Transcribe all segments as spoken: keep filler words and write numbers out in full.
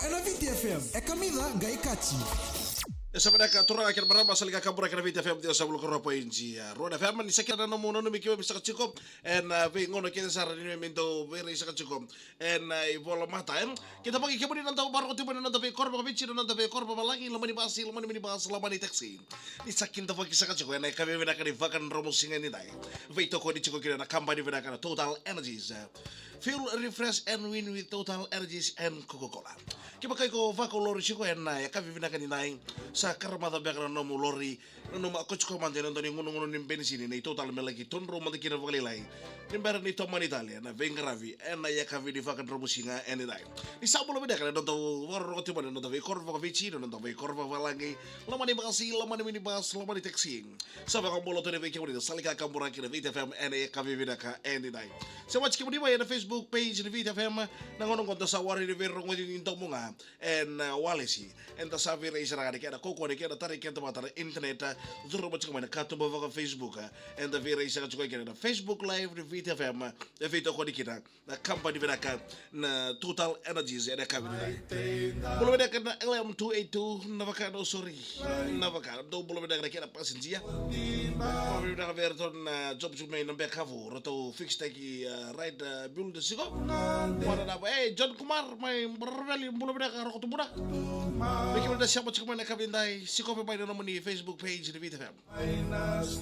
Ena Viti F M, e kamica qai kaci. E sa vinaka turaga kei na marama, sa liga ka bura kei na Viti F M, dia sa vulu ka rua poidi rua na F M, ni sa kina na nomu nanumi keimami saka tiko ena veigauna kece sara ni me dau veirai saka tiko ena ivola mata, e. Keda vaki kemuni na dau vakarogo tiko mai na noda veikoro vakaviti, na noda veikoro vavalagi, loma ni basi, loma ni minibus, loma ni taxi. Ni sa kidavaki saka tiko ena yakavi vinaka ni vakadromusiga nidai. Veitokoni tiko kina na kabani vinaka na Total Energies. Fuel, refresh and win with Total Energies and Coca-Cola. Kevaka iko vakaulori tiko ena yakavi vinaka nidai, sa karamaca beka na nomu lori, na nomu ako tiko mada ena dua ni gunugunu ni benisini nei Total me laki todrou mada kina vakalailai. Ni bera ni tomani tale na veiqaravi ena yakavi ni vakadromusiga nidai. Ni sa bula vinaka na noda vakarorogo tiko mai na noda veikoro vakaviti, na noda veikoro vavalagi, loma ni basi, loma ni minibus, loma ni taxi. Sa vakabula tale vei kemuni na sa liga ka bura kei na Viti F M ena yakavi vinaka nidai. Se watch kemuni mai ena Facebook page ni Viti F M, na gauna qo da sa wari ni veirogoci ni domo ga ena, uh, walesi. Eda sa veirai sara ga ena kena kaukauwa ni kena tara keda vata na internet, uh, curuma tiko mai na katuba vaka Facebook, uh, eda veirai sara tiko kina na Facebook Live ni Viti F M, uh, e veitokoni kina na kabani vinaka na Total Energies ena yakavi nidai. Bula vinaka na L M two eight two, na vaka na sori. Na vaka, dou bula vinaka na kena pasinjia. Bula vinaka vei iratou na job tiko mai na Bekavu, ratou fix taki, uh, right, uh, build siko. Bula na, hey, John Kumar, mai Braveli, bula vinaka, roko tu bula. Vei kemuni na sema tiko mai na yakavi nidai, sikovi mai na nomuni Facebook page ni Viti F M.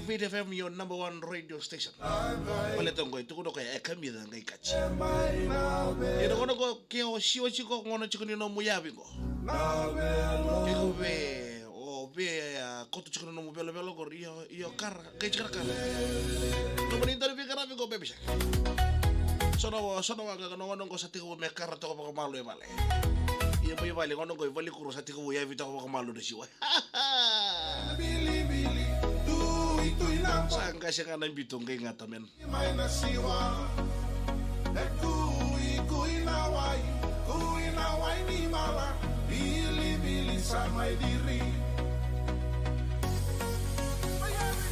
Viti F M, your number one radio station. Baleta qo e tukuna o koya e kamica qai kaci. Ena gauna qo ke o siwa tiko, gauna tiko ni nomu yavi qo. Ke o via, o via, a, koto tiko na nomu velovelo qori, io, io kara, qai tiko na kara. Nomuni dau ni veiqaravi qo, baby shark. So na, so na waqa, na gauna qo sa tekivu me kara toka vakamalua e vale. Ia mai vale, gauna qo i valenikuro sa tekivu yavi toka vakamalua na siwa. Sa qase ga na bitu qai gata, man. Mai na siwa. E kui, kui na wai, kui na wai ni mala. Bilibili sa mai diri.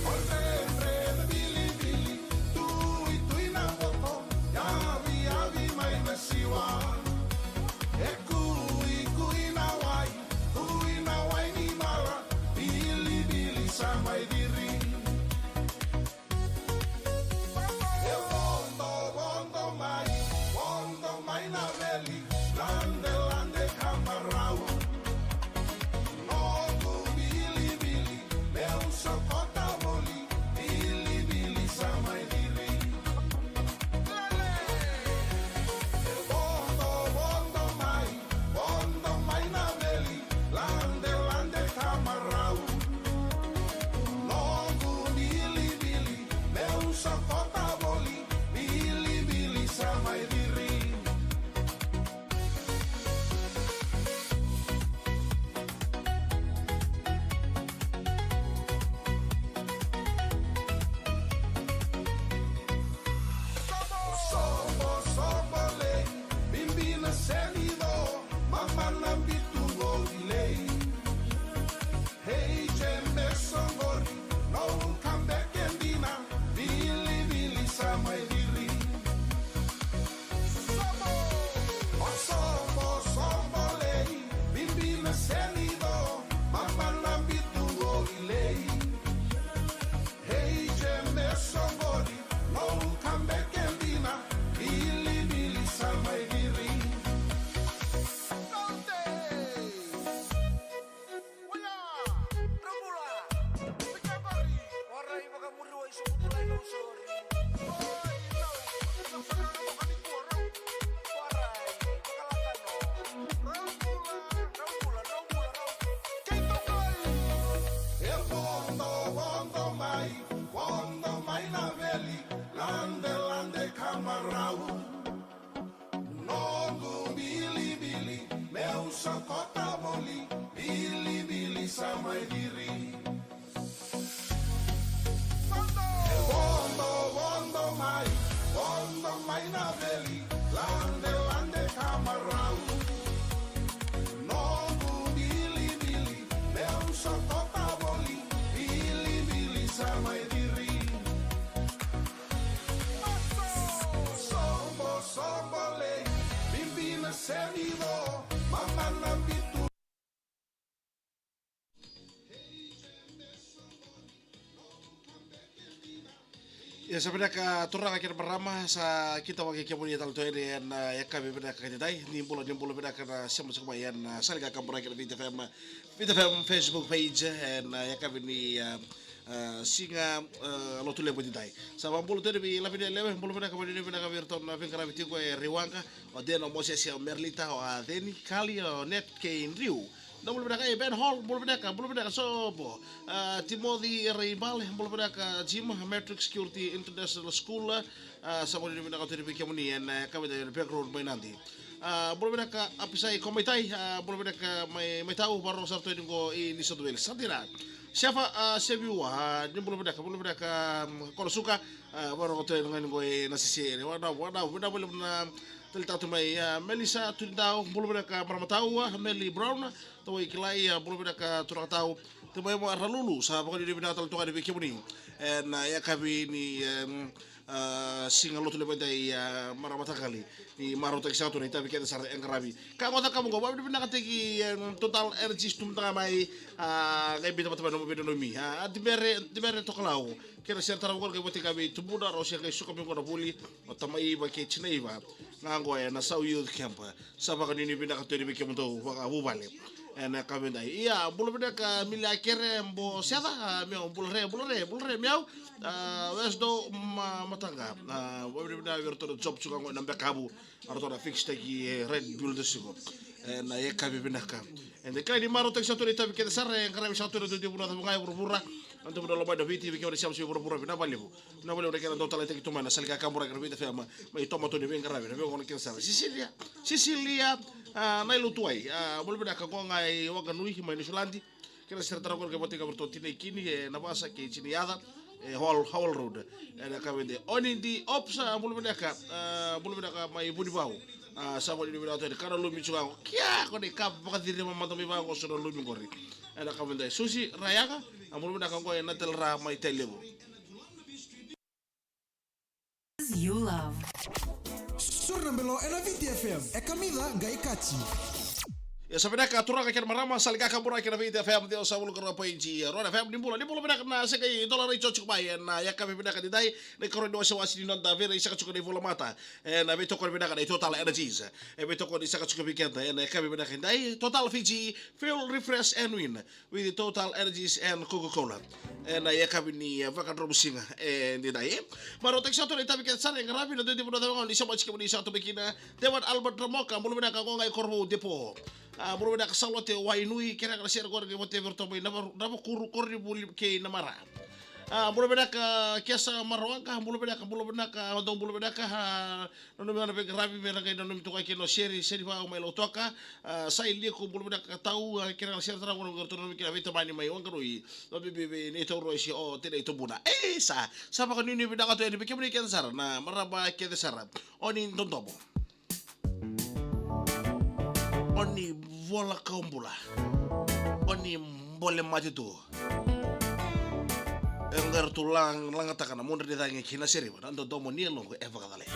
O dredre na bilibili. Tui, tui na boto. Yavi, yavi mai na siwa. E kui, kui na wai, kui na wai ni mala, bilibili sa mai diri. E vodo, vodo mai, vodo mai na veli, lade, lade ka marau. Noqu bilibili, meu sokota voli, bilibili sa mai diri. E vodo, vodo mai, vodo mai na veli, lade, lade ka marau. Noqu bilibili, meu sokota voli, bilibili sa mai diri. Sobo, sobo lei, bibi na senido, mama na bitu voli lei. Hei, jeme sogori, no come back and dina, bilibili sa mai diri. Sobo, o sobo, sobo lei, bibi na senido, mama na bitu voli lei. Hei, jeme sogori, no come back and dina, bilibili sa mai diri. Oya! Dracula! Pika bari! Warai vakamuri wai, sukutulai, no sori. Oi, no. Warai, vakalata, no. Dracula, Dracula, Dracula, Dracula. Kei tokai! E vodo, vodo mai, vodo mai na veli, lade, lade ka marau. Noqu bilibili, meu sokota voli, bilibili sa mai diri. E vodo, vodo mai, Ia sa vinaka turaga kei na marama, sa kitavaki kemuni tale tu yani ena yakavi vinaka edaidai. Ni bula, ni bula vinaka na sema tiko mai ena sala ni Kakaburaki ena Viti F M, Viti F M Facebook page ena yakavi ni, a, a, siga, a, Lotulevu edaidai. Sa vakabula tu yani vei Lavenia Lewe, bula vinaka, vakanuinui vinaka vei iratou na veiqaravi tiko e Rewa, o Dena, o Mosese, o Merlita, o Aceni, Kali, o Net kei Driu. Na bula vinaka, e, Ben Hall, bula vinaka, bula vinaka, Sopo. A, Timothy Reibale, bula vinaka, Jim, Matrix Security International School, a, sa vakanuinui vinaka tu yani vei kemuni ena, e, yakavi edaidai ena Bank Road mai Nadi. A, bula vinaka, Apisai Komaitai, a, bula vinaka, mai, mai Tau, vakarorogo sara tu yani qo i New South Wales. Sa dina. Sefa, a, Seviua, a, ni bula vinaka, bula vinaka, mm, Konosuka, a, vakarorogo tu yani qo e Nasisiri. Wanau, wanau, vinaka vakalevu na taleitaka tu mai, a, Melissa Tunidau, bula vinaka marama Tau, a, Melly Brown, Tawai Kilai, a, bula vinaka turaga Tau. Tevai Maralulu, sa vakanuinui vinaka tale tu yani vei kemuni ena, a, yakavi ni, em, a, siga Lotulevu edaidai, a, marama Takali. Ni marautaki sara tu na itavi kece sara e qaravi. Ka qo caka mo qo, vakanuinui vinakataki, em, Total Energies tu mada ga mai, a, qai biuta vata mai na nomu veinanumi. A, a, Dimere, Dimere Tokalau. Kei na sere tara qo qai vata kei Tubuna, rau se qai suka mai qo na vuli o tamai Iva kei tinai Iva. Ga qo ena Sau Youth Camp. Sa vakanuinui vinaka tu yani vei kemudou vakavuvale ena yakavi edaidai. Ia, bula vinaka Milia Kere Boseca, a, meu, bula re, bula re, bula re meu. A, Wesdo Ma-, Mataqa, a, vakanuinui vinaka vei iratou na job tiko qo ena Bekavu. Aratou na fix taki e Red Bull da siko. Ena yakavi vinaka. Eda kila ni marautaki sara tu na itavi kece sara e qaravi sara tu ena dua na veivanua cava ga e vuravura. Na dua na loma ni Viti, vei kemuni na sema e vuravura, vinaka vakalevu. Vinaka vakalevu na kena dau taleitaki tu mai na sala ni Kakaburaki ena Viti F M, mai Tomato ni veiqaravi, na veigauna kece sara. Sisilia, Sisilia, a, Nailotuai, a, bula vinaka, qo ga i Wanganui mai Niusiladi. Kei na sere tara qo qai vata kei iratou tinai Kini, e, Navasa kei tinai Yaca, e, Howell, Howell Road. Ena yakavi edaidai. Oni di Ops, a, bula vinaka, a, bula vinaka mai Vunivau. A, sa vakanuinui vinaka tu yani, ka na lumi tiko qo. Kia, ko ni ka vakaciri mada mai vaqo so na lumi qori. Ena yakavi edaidai. Susi Rayaga, a, bula vinaka qo e Natal Ra mai Tailevu. You love. Sore na belo ena Viti F M, e kamica qai kaci. Ia sa vinaka turaga kei na marama, sala ni Kakaburaki ena Viti F M, ciwasagavulu ka rua poidi rua na F M, ni bula, ni bula vinaka na sega i dola rai tiko mai ena yakavi vinaka edaidai, na ikarua ni wasewase ni noda veiraisaka tiko na ivolamata. Ena veitokoni vinaka nei Total Energies. E veitokoni saka tiko vei keda ena yakavi vinaka edaidai, Total Fiji, fuel, refresh and win. With Total Energies and Coca-Cola. Ena yakavi ni, e, vakadromusiga edaidai. Marautaki sara tu na itavi kece sara e qaravi ena dua na veivanua cava ga o ni sema tiko mai kina. David Albert Ramoka, bula vinaka, qo ga i Korovou Depot. A, bula vinaka Salote Wainui, kerea na sere qori qai vata vei iratou mai Nava-, Navakuru, Koronivuli kei Namara. A, bula vinaka Kesa Marowaqa, bula vinaka, bula vinaka, dou bula vinaka, a, nanumi na veiqaravi, me ra qai nanumi toka kina o Seri, Seri Vau mai Lautoka, a, Sai Liku, bula vinaka Tau, a, kerea na sere tara qo qai ratou nanumi kina veitamani mai Wanganui, vakabibi vei Nei Taurosi, o tinai Tubuna. E, sa, sa vakanuinui vinaka tu yani vei kemuni kece sara, na marama kece sara. Oni Dodomo. Oni Vola Kaubula. Oni Bole Mate tu. E qai ratou la-, lagataka na mudre ni cagi kei na Seri Vau, na Dodomo ni yaloqu e vakacalai.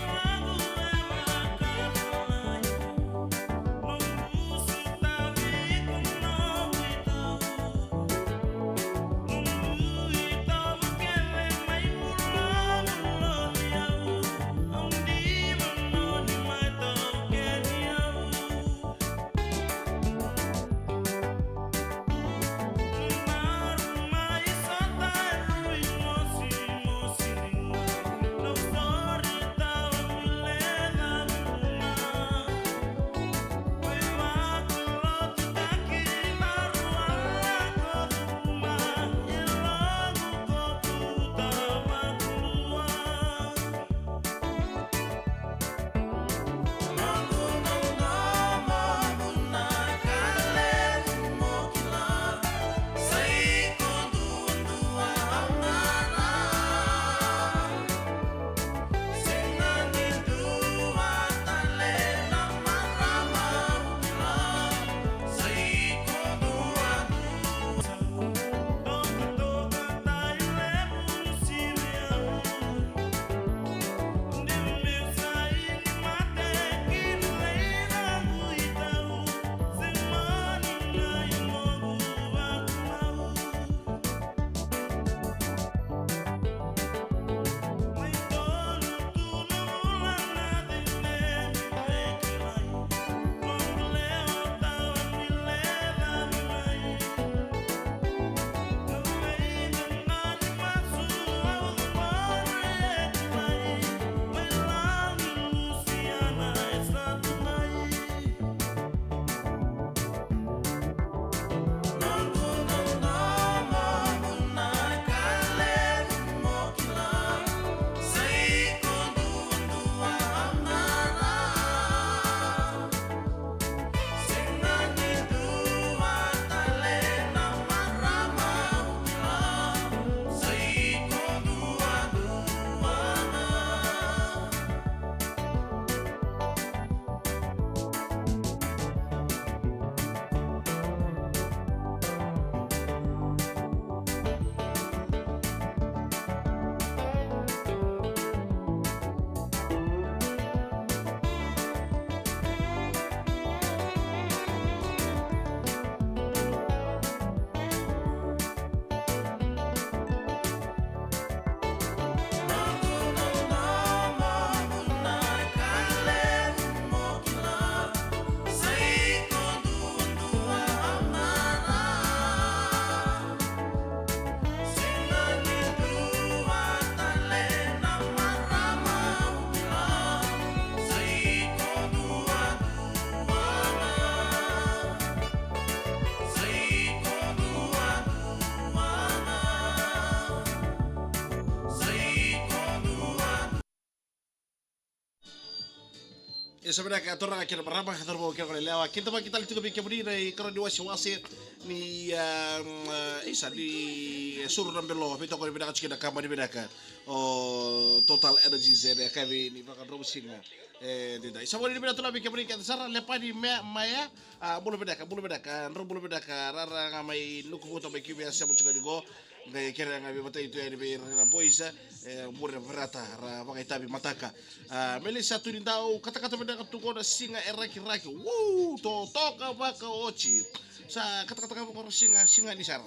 E sa vinaka, turaga kei na marama, cauravou kei na goneyalewa, kidavaki tale tiko vei kemuni na ikarua ni wasewase ni, ah, mm, ah, isa ni, eh, Suru na Belo, veitokoni vinaka tiko na kabani vinaka o Total Energies, e, na yakavi ni vakadromu siga. E, didai. Sa vakanuinui vinaka tu vei kemuni kece sara, Lepani me, Maya, ah, bula vinaka, bula vinaka, drau bula vinaka, rara ga mai Nukuvuta mai Kivu, e sema tiko ni qo, qai kerea ga veivatai tu yani vei ira na boys, e, bure verata, ra vakaitavi mataka. Ah, Melissa Tunidau, katakata vinaka tu qo na siga e rakiraki. Woo, totoka vakaoti. Sa katakata ga vaqo na siga, siga ni sara.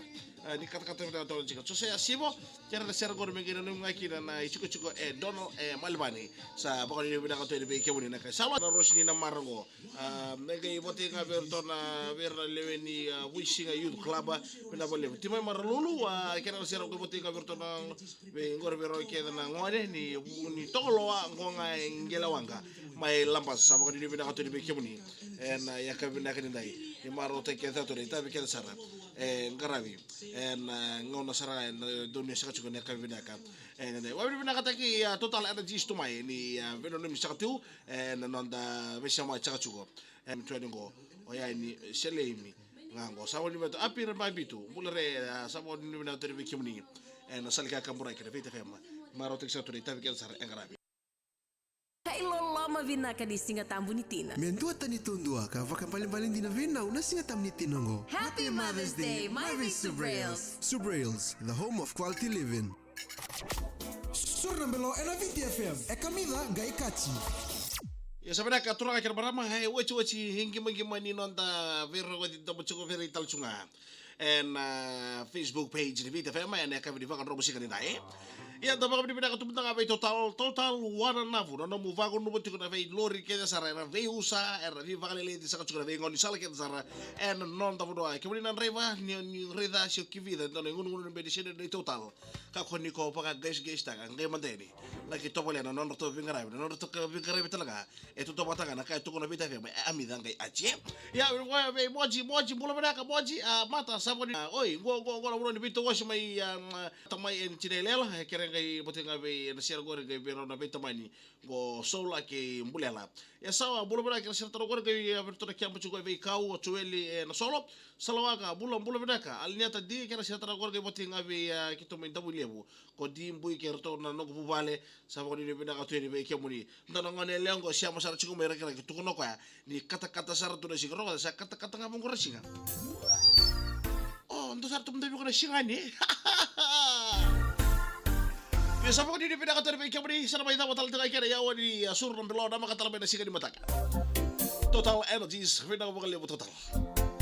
Ah, ni katakata vinaka tu na siga. Josea Sivo, kere na sere qo me qai nanumi ga kina na itikotiko e Donald e Malivani. Sa vakanuinui vinaka tu yani vei kemuni na kai. Sa lo na Rosi ni na mara qo. Ah, me qai votei ga vei iratou na, vei ira na lewe ni, ah, Vuisiga Youth Club, ah, vinaka vakalevu. Timai Maralulu, ah, kena sere qo votei ga vei iratou na, vei qori vei rau kece na gone ni, ni Tokoloa, qo ga e Qelewaqa mai Labasa. Sa vakanuinui vinaka tu yani vei kemuni ena yakavi vinaka nidai. Ni marautaki kece tu na itavi kece sara e qaravi ena gauna sara ga ena donu e saka tiko na yakavi vinaka. E, nidai. Vakanuinui vinakataki, ah, Total Energies tu mai ni, ah, veinanumi saka tu ena noda veisema e saka tiko. E, mituani qo, oya ni Seleimi ga qo. Sa vakanuinui vinaka tu, Apira Babitu, bula re, ah, sa vakanuinui vinaka tu vei kemuni ena sala ni kakaburaki na Viti F M. Marautaki saka tu na itavi kece sara e qaravi. Kei loloma vinaka ni Siga Tabu ni Tina. Me duatani duadua ka vakaibalebale dina vei nau na Siga Tabu ni Tina oqo. Happy Mother's Day, mai vei Subrails. Subrails, the home of quality living. Suru na Belo ena Viti F M, e kamica qai kaci. Ia sa vinaka turaga kei na marama, e, otioti, e qimaqima ni noda veirogoci, domo tiko vei ira tale tu ga ena, ah, Facebook page ni Viti F M, ena yakavi ni vakadromu siga nidai. Ia da vakanuinui vinaka tu mada ga vei Total, Total Wananavu, na nomu vagunuva tiko na veilori kece sara, era veiusa, era veivakaleleci saka tiko na veigaunisala kece sara ena noda vanua. Kemuni na draiva, ni, ni raica se o kivica e dua na igunugunu ni beni sere nei Total, kakua ni ko vakaqaisiqaisitaka, qai mada yani laki tovolea na nodratou veiqaravi, na nodratou ka veiqaravi tale ga. E tu tovata ga na ka e tukuna na Viti F M, e amica qai aci. Ia, vei, vei Moji, Moji, bula vinaka, Moji, ah, mata, sa vakanuinui, ah, oi, qo, qo, qo na vanua ni veitawasi mai, ah, mm, ah, tamai e Tinailela, e kere qai votei ga vei, na sere qori qai vei rau na veitamani, qo Soula kei Bulela. Ia Sawa, bula vinaka, kei na sere tale qori qai, ah, vei ratou na keba tiko e veikau, o Joeli, e Nasolo, Salawaka, bula, bula vinaka, Aliniata Di, kei na sere tale qori qai votei ga vei, ah, keitou mai Davuilevu, ko Di Bui kei ratou na noqu vuvale, sa vakanuinui vinaka tu yani vei kemuni. Dua na gone yalewa qo sema sara tiko mai Rakiraki, tukuna o koya ni katakata sara tu na siga, rogoca, sa katakata ga vaqo na siga. O, dua sara tu mada vei iko na siga ni. Ia sa vakanuinui vinaka tu yani vei kemuni, sa na mai cava tale tiko i kena yawa ni, ah, Suru na Belo, namaka tale mai na siga ni mataka. Total Energies, vinaka vakalevu Total.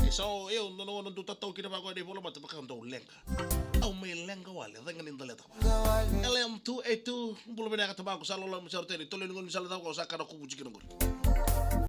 E so, io, dua na gauna dau tatau kina vaqo ena ivola mata, vaka dau leqa. Au mai leqa wale, cega ni daleta. L M two eight two, bula vinaka tamaqu, sa loloma, sa roteni, tolo ni gaunisala cava qo, sa kana kuvu tiko na qori.